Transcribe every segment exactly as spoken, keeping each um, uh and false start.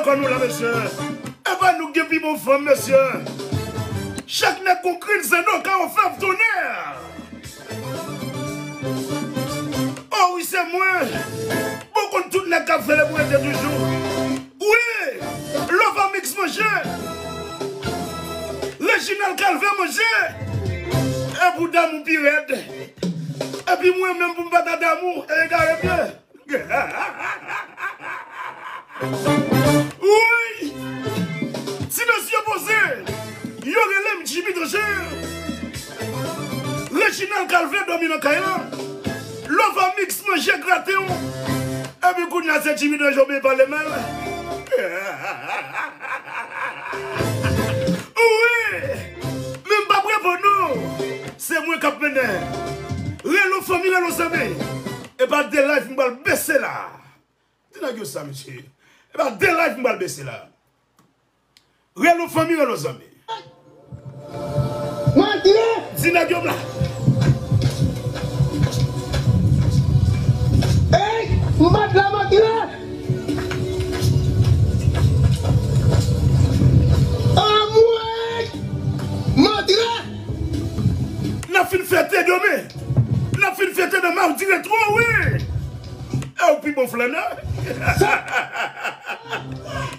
Ban nou la, mesye. E pa nou ki gen pi bon fanm, mesye. Chak nèg gon krenn, se nou ka ofèv tonè. O wi, se mwen. Bon, konn tout nèg k ap selebre toujou. Wi, Lova Mix manje. Reginald Calvin manje. E pou damou pi rèd. Epi mwen menm pou m pa ta damou, e egare byen. Wi! Ti mesye poze! Yo rele m Jimmy Danger! Reginald Calvin dòmi nan kay lan! Lova Mix manje grate w! Epi kounye a se Jimmy Danger oubyen pale mal! Wi! Men m p ap reponn ou! Se mwen k ap mennen! Relo fanmi, relo zanmi! E pa de live m pral bese la. Di nèg yo sa, mesye. E pa de live m pral bese la. Relo fanmi, relo zanmi. Manti la! Di nèg yo m la. Ey, m pa t la, manti la! Anmwey! Manti la! N ap fin fete demen. N ap fin fete nan Mardi Retro, wi. E ou pi bon flannè.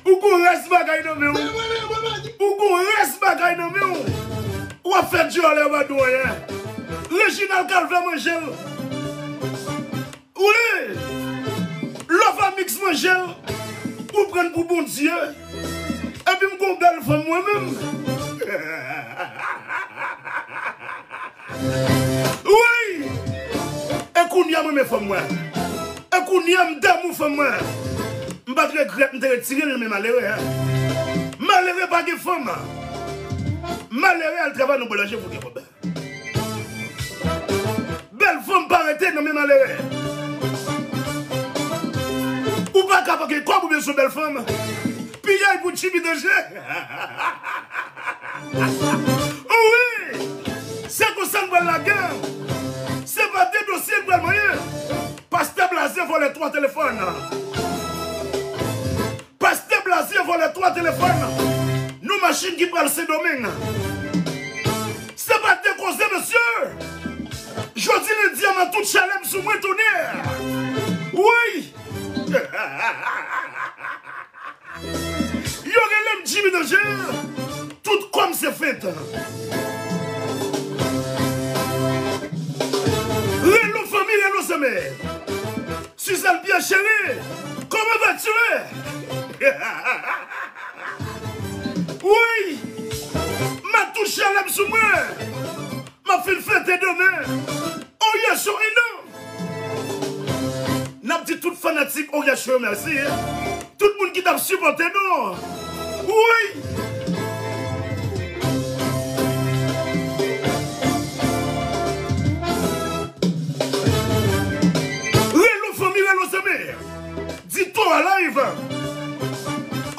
Ou gon rès bagay nan men w. Ou gon rès bagay nan men w. W ap fè dyòlè, w pa di w anyen. Reginald Calvin manje l. Wi! Lova Mix manje l. Ou pran l pou Bondye. Epi m gon bèl fanm mwen menm. Wi! E kounye a m renmen fanm mwen. E kounye a m damou fanm mwen. M pa t regrèt m te retire l nan men malere a. Malere pa gen fanm. Malere al travay nan boulanje pou gen kòb. Bèl fanm pa rete nan men malere. Ou pa ka pa gen kòb ou bezwen bèl fanm. Piyay pou Jimmy Danger. Wi! Se konsa n pral lage. Se pa de dosye n pral manyen. Pastè Blaze vòlè twa telefòn. Pastè Blaze vòlè twa telefòn nan machin ki pral Sendomeng. Se pa de koze, mesye. Jodi lendi a, m a tout chalè m sou mwen, tonè. Woy! Yo rele m Jimmy Danger. Tout kò m se fent. Relo fanmi, relo zanmi. Suzanne Pierre chérie, comment vas-tu? Woy! M a tout chalè m sou mwen. M ap fin fete demen. Oye, Sorino! N ap di tout fanatik Oye Show mèsi. Tout moun ki t ap sipòte nou. Woy! Relo fanmi, relo zanmi. Di to a live.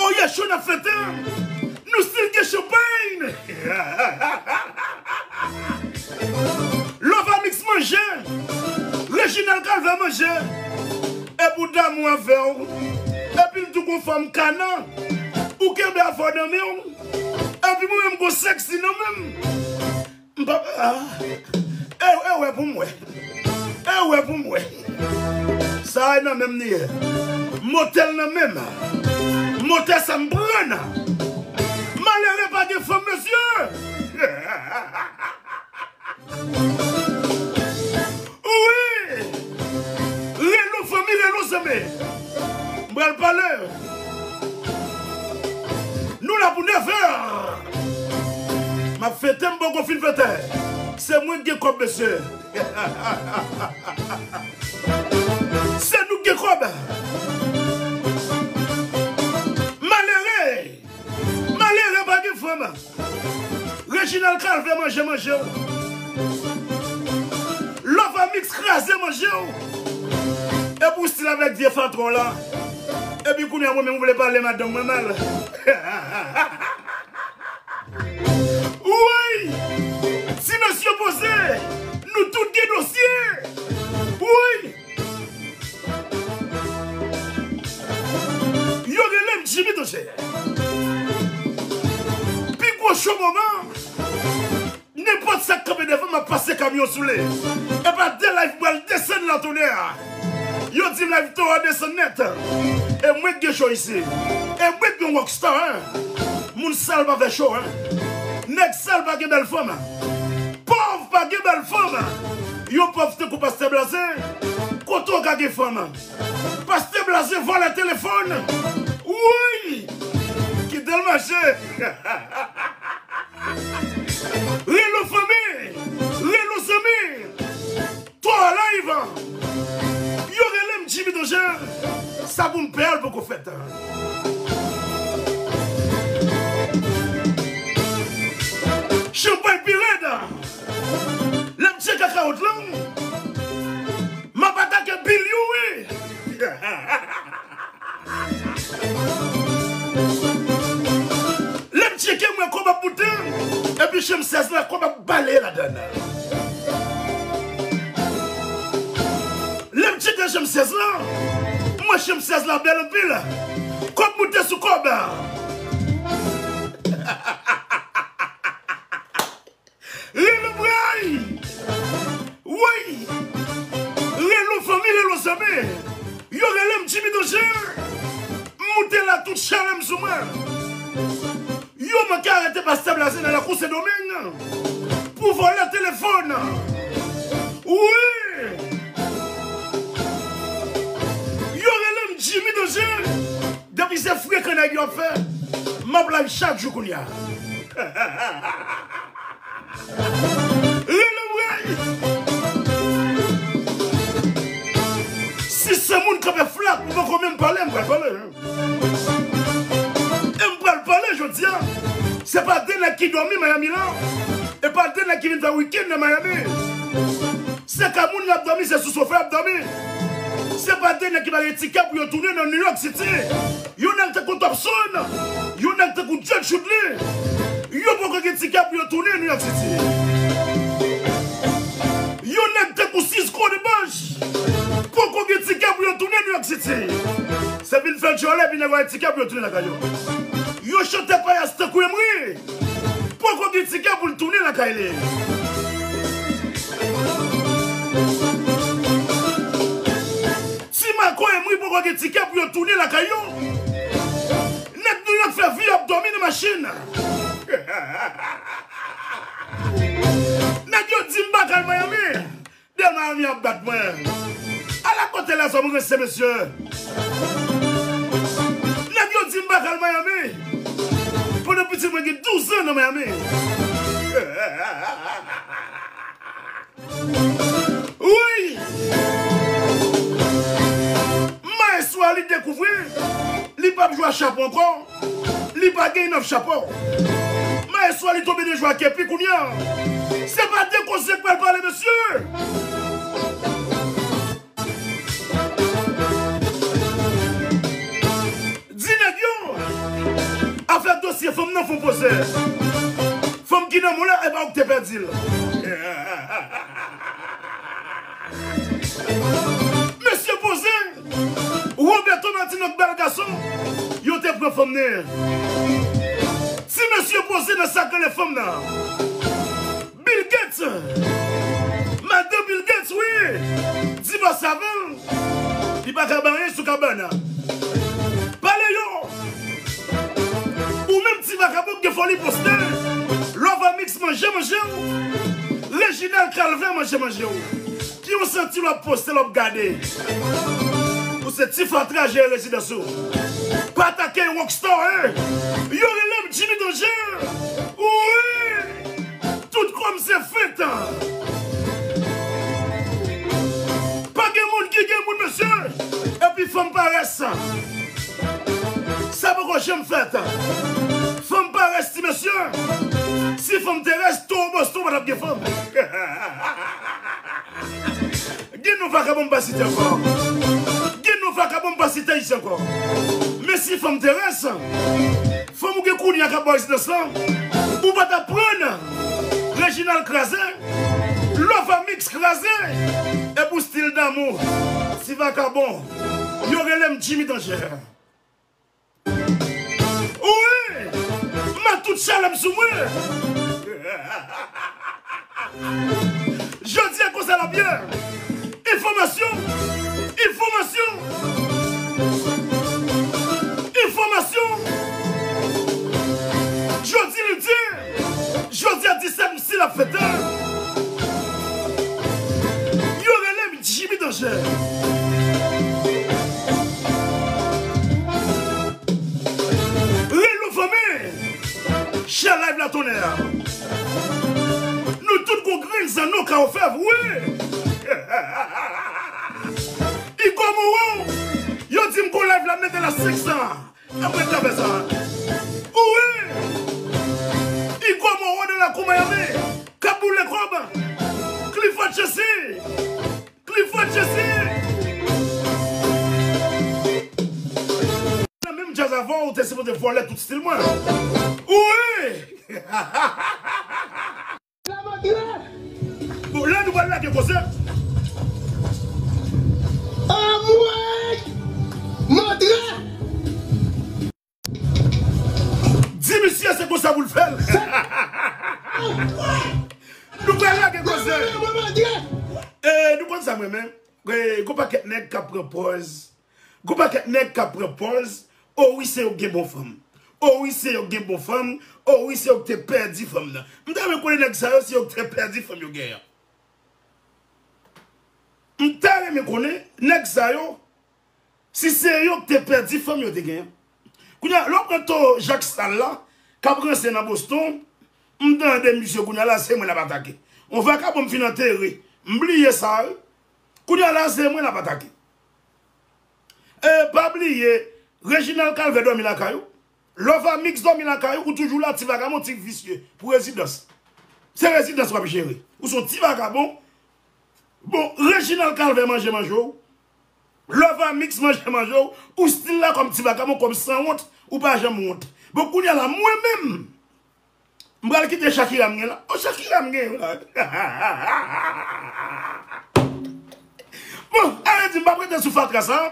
Oye Show n ap fete. Nou still gen chanpay. Lova Mix manje. Reginald Calvin manje. E pou damou avè w. Epi l tou gon fanm kana. Ou kenbe avè w nan men w. Epi mwen menm gon sèksi nan men m. M pa, ah. E, e wè pou m wè. E wè pou m wè. Sa a nan men m li ye. Motè l nan men m. Motè sa m pran nan. Malere pa gen fanm, mesye. Wi! Relo fanmi, relo zanmi. M pral pale. Nou la pou nèf è. M ap fete, m poko fin fete. Se mwen k gen kòb, mesye. Se nou k gen kòb. Malere. Malere pa gen fanm. Reginald Calvin manje manje w. Lova Mix kraze manje w. Epi w still avèk vye fatra w la. Epi kounye a mwen menm ou vle pale madanm mwen mal. Woy! Ti mesye poze! Nou tout gen dosye! Woy! Yo rele m Jimmy Danger. Pi gwo cho moman. Nenpòt sa k kanpe devan m ap pase kamyon sou li. Epa de live m pral desann la tonè a. Yo di m live to a desann nèt. E mwen k gen cho isi. E mwen k gen rockstar, hein. Moun sal pa fè cho, hein. Nèg sal pa gen bèl fanm. Pòv pa gen bèl fanm. Yon pòv tankou Pastè Blaze. Kote w ka gen fanm? Pastè Blaze vòlè telefòn. Wi! Kite l mache. Relo fanmi, relo zanmi. To a live. Yo rele m Jimmy Danger. Sa pou m pè a l poko fèt. Chanpay pi rèd. Lè m tcheke kawot lan, m ap atake bil yo, wi. Lè m tcheke, m wè kòb ap moute, epi chanm sèz la, kòb ap bale ladann. Lè m tcheke chanm sèz la, m wè chanm sèz la bèl anpil. Kòb moute sou kòb. Relo bray! Woy! Relo fanmi, relo zanmi. Yo rele m Jimmy Danger. M moute la tout chalè m sou mwen. Yo manke arete Pastè Blaze nan lakou Sendomeng pou vòlè telefòn. Wi! Yo rele m Jimmy Danger. Depi se frekan nèg yo ap fè, m ap live chak jou kounye a. Rele m, ray! Si se moun kanpe flat, m poko menm pale, m pral pale. E m pral pale jodi a. Se pa de nèg ki dòmi Miami la. E pa de nèg ki vin fè wikenn nan Miami. Se ka moun y ap dòmi, se sou sofa y ap dòmi. Se pa de nèg ki pa gen tikè pou yo tounen nan New York City. Yon nèg tankou Topson, yon nèg tankou Judge Chudley, yo poko gen tikè pou yo tounen New York City. Yon nèg tankou Cisco Debange poko gen tikè pou yo tounen New York City. Se vin fè djòlè, epi nèg yo gen tikè pou yo tounen lakay yo. Yon chantè payas tankou Emery poko gen tikè pou l tounen lakay li. Ti Marco Emery poko gen tikè pou yo tounen lakay yo. Nèg New York fè vi y ap dòmi nan machin. Nèg yo di m pa ka al Miami. Delma Miami ap bat mwen. Ala kote lèzòm ranse, mesye. Nèg yo di m pa ka al Miami. Pandan pitit mwen gen douz an nan Miami. Wi! Maestro a li dekouvri, li p ap jwe a chapo ankò. Li pa gen inòf chapo. Maestro a li tonbe nan jwe a kepi kounye a. Se pa de koze k pral pale, mesye. Di nèg yo, afè dosye fanm nan fon pwosè. Fanm ki nan men w la, e pa ou ki te pèdi l. Mesye poze, Roberto Martino k bèl gason, yo te pran fanm nan. Ti mesye poze nan sa k rele fanm nan. Bill Gates, madan Bill Gates, wi, divòse avè l. Li pa ka bay anyen sou kabann nan. Pale yo. Ou menm ti vakabon k gen foli poste. Lova Mix manje manje w. Reginald Calvin manje manje w. Ki yon santi l w ap poste, l w ap gade. Ou se ti fatra jere rezidans ou. Pa atake yon rockstar, hein. Yo rele m Jimmy Danger. Wi. Tout kòm se fent. Pa gen moun ki gen moun, mesye. Epi fanm parès. Sa poko janm fèt. Fanm parès, ti mesye. Si fanm te rès, Towo Boston pa t ap gen fanm. Gen nou vakabon m pa site ankò. Gen nou vakabon m pa site ici ankò. Men si fanm te rès, fanm ou gen kounye a k ap ba w rezidans lan, ou pa t ap pran Reginald kraze, Lova Mix kraze, epi w still damou. Ti vakabon, yo rele m Jimmy Danger. Tout chalè m sou mwen. Jodi a konsa l ap ye. Enfòmasyon. Enfòmasyon. Enfòmasyon. Jodi lindi. Jodi a disèt m si l ap fete. Yo rele m Jimmy Danger. Relo fanmi. Share live la tonnè. Nou tout gon grenn zanno ka ofèv, wi. Igor Moreau, yo di m gon live la mete la senk san. Apre ta fè sa. Wi. Igor Moreau de la Kou Miami. K ap boule kòb. Clifford Chessy. Clifford Chessy. Nan menm djaz avè w, ou te sipoze vòlè tout stil mwen. Wi. Bon, la nou pral lage koze. Anmwey! Montre! Di misye se konsa pou l fè l. Nou pral lage koze. E, nou konn sa m renmen. E, gon pakèt nèg k ap pran pòz. Gon pakèt nèg k ap pran pòz. O wi, se yo k gen bon fanm. O wi, se yo k gen bon fanm. O wi, se yo k te pèdi fanm nan. M ta renmen konnen nèg sa yo, se yo k te pèdi fanm yo genyen. M ta renmen konnen nèg sa yo, si se yo k te pèdi fanm yo te genyen. Kounye a, lè w pran to Jak Sal la, k ap ranse nan Boston, m tande misye kounye a la, se mwen l ap atake. On vakabon m fin antere, m bliye sa, wi. Kounye a la, se mwen l ap atake. E pa bliye, Reginald Calvert dòmi lakay ou. Lova Mix dòmi lakay ou, ou toujou la, ti vakabon, ti visye, pou rezidans. Se rezidans w ap jere. Ou se yon ti vakabon. Bon, Reginald Calvert manje manje w. Lova Mix manje manje w. Ou still la kòm ti vakabon, kòm sanwont. Ou pa janm wont. Bon, kounye a la, mwen menm, m pral kite Shakira m gen la. O, Shakira m gen la. Bon, ale di m p ap rete sou fatra sa.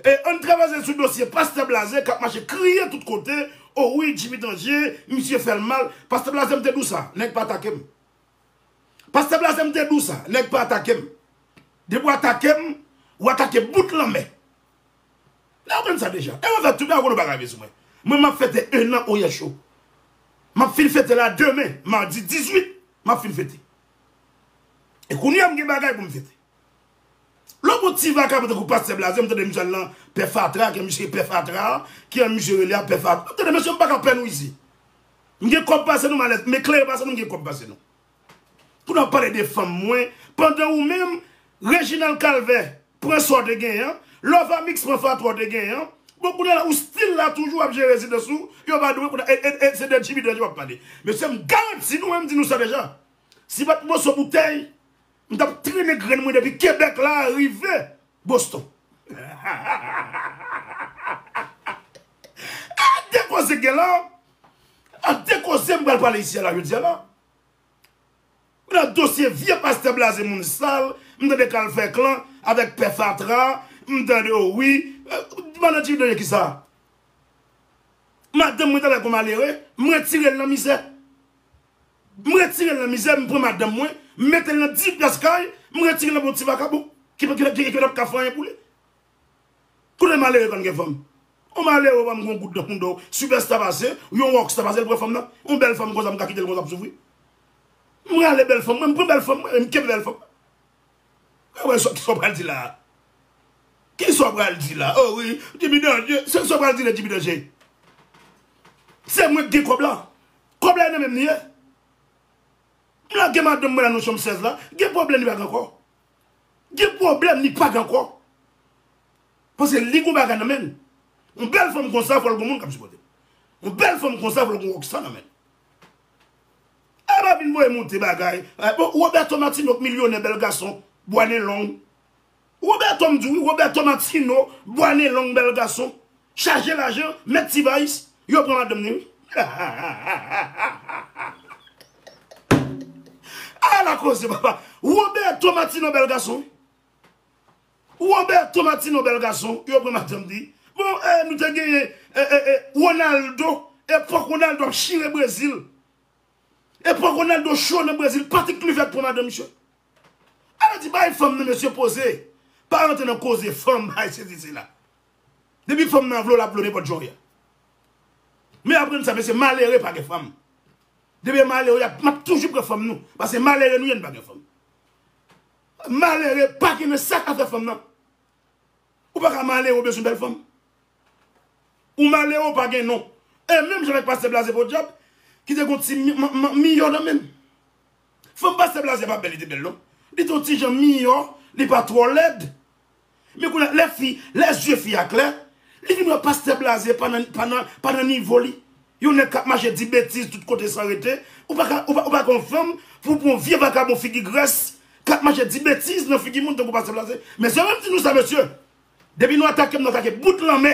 E, ann travèse sou dosye Pastè Blaze k ap mache kriye tout kote. O wi, Jimmy Danger, misye fè l mal. Pastè Blaze, m te di w sa, nèg pa atake m. Pastè Blaze, m te di w sa, nèg pa atake m. Depi w atake m, w atake bout lanmè. Lè w konn sa deja. E w avè tout bagay, w konn bagay sou mwen. Mwen, m ap fete en an oyè cho. M ap fin fete la demen, madi dizuit, m ap fin fete. E kounye a, m gen bagay pou m fete. Lè w gon ti vakabon tankou Pastè Blaze, m tande misye al nan Pè Fatra, ki misye Pè Fatra, ki an misye rele a Pè Fatra. M tande mesye, m pa ka pè nou isi. M gen kòb pase nou, malèz, m eklere pase nou, m gen kòb pase nou. Pou n ap pale de fanm mwen, pandan ou menm, Reginald Calvert pran sa w te genyen an, Lova Mix pran fatra w te genyen an. Bon, kounye a la, ou still la toujou ap jere rezidans ou, yo pa dwe, kounye a, e, e, e, se de Jimmy Danger w ap pale. Mesye, m garanti nou, mwen, m di nou sa deja. Si pa t moso boutèy, m t ap trennen grenn mwen depi Kebèk la rive Boston. A de koze gen la, a de koze m pral pale isi a la, jodi a la. Nan dosye vye Pastè Blaze moun sal, m tande k al fè klan avèk Pè Fatra, m tande, o wi, eh, madan Jimmy Danger kisa? Madanm mwen t avèk yon malere, m retire l nan mizè. M retire l nan mizè, m pran madanm mwen, m mete l nan diplas kay, m retire l nan bon ti vakabon, ki, ki, ki, ki, ki p ap ka fè anyen pou li. Kote malere konn gen fanm? On malere pa m gon goud nan mouda w. Sipèsta pase, yon wòksta pase, l pran fanm nan. On bèl fanm konsa, m ka kite l konsa ap soufri? M rale bèl fanm mwen, m pran bèl fanm mwen, m kenbe bèl fanm mwen. Wè, wè, sa, kisa w pral di la? Kisa w pral di la? O wi, Jimmy Danger, sa, sa w pral di la, Jimmy Danger? Se mwen k gen kòb la. Kòb la nan men m li ye. M lage madanm mwen la nan chanm sèz la. Gen pwoblèm li pa gen ankò. Gen pwoblèm li pa gen ankò. Paske li gon bagay nan men l. Yon bèl fanm konsa, fò l gon moun k ap sipòte l. Yon bèl fanm konsa, fò l gon wòksta nan men l. E pa vin voye monte bagay. Eh, bon, Roberto Martino k milyonè, bèl gason, bwa nen long. Roberto m di w wi, Roberto Martino, bwa nen long, bèl gason, chaje lajan, mèt T-Vice, yo pran madanm ni wi. Ala koze papa. Roberto Martino, bèl gason. Roberto Martino, bèl gason, yo pran madanm ni. Bon, eh, nou te genyen, eh, eh, eh, Ronaldo, Epòk Ronaldo ap chire Brezil. Epòk Ronaldo cho nan Brezil, Patrick Kluivert pran madanm misye. Alò di bay fanm nan mesye poze. Pa rantre nan koze fanm bay sezi sela. Depi fanm nan vle w, l ap vle w nenpòt jan w ye. Men aprann sa mesye, malere pa gen fanm. Depi malere, y ap, m ap toujou pran fanm nou. Paske malere nou ye, n pa gen fanm. Malere pa gen nan sa k afè fanm nan. Ou pa ka malere, ou bezwen bèl fanm. Ou malere, ou pa gen non. E menm jan avèk pastè Blaze Podyab, ki te gon ti mi- ma- ma- miyò nan men l. Fanm pastè Blaze pa bèl, li te bèl non. Li te yon ti jan miyò, li pa twò lèd. Men kounye a, lè fi, lè zye fi a klè, li vin wè pastè Blaze pa nan, pa nan, pa nan nivo li. Yon nèg k ap mache di betiz tout kote san rete. Ou pa ka, ou pa, ou pa ka yon fanm pou, pou yon vye vakabon figi grès k ap mache di betiz nan figi moun tankou pastè Blaze. Men se mwen m di nou sa, mesye. Depi nou atake m, nou atake bout lanmè.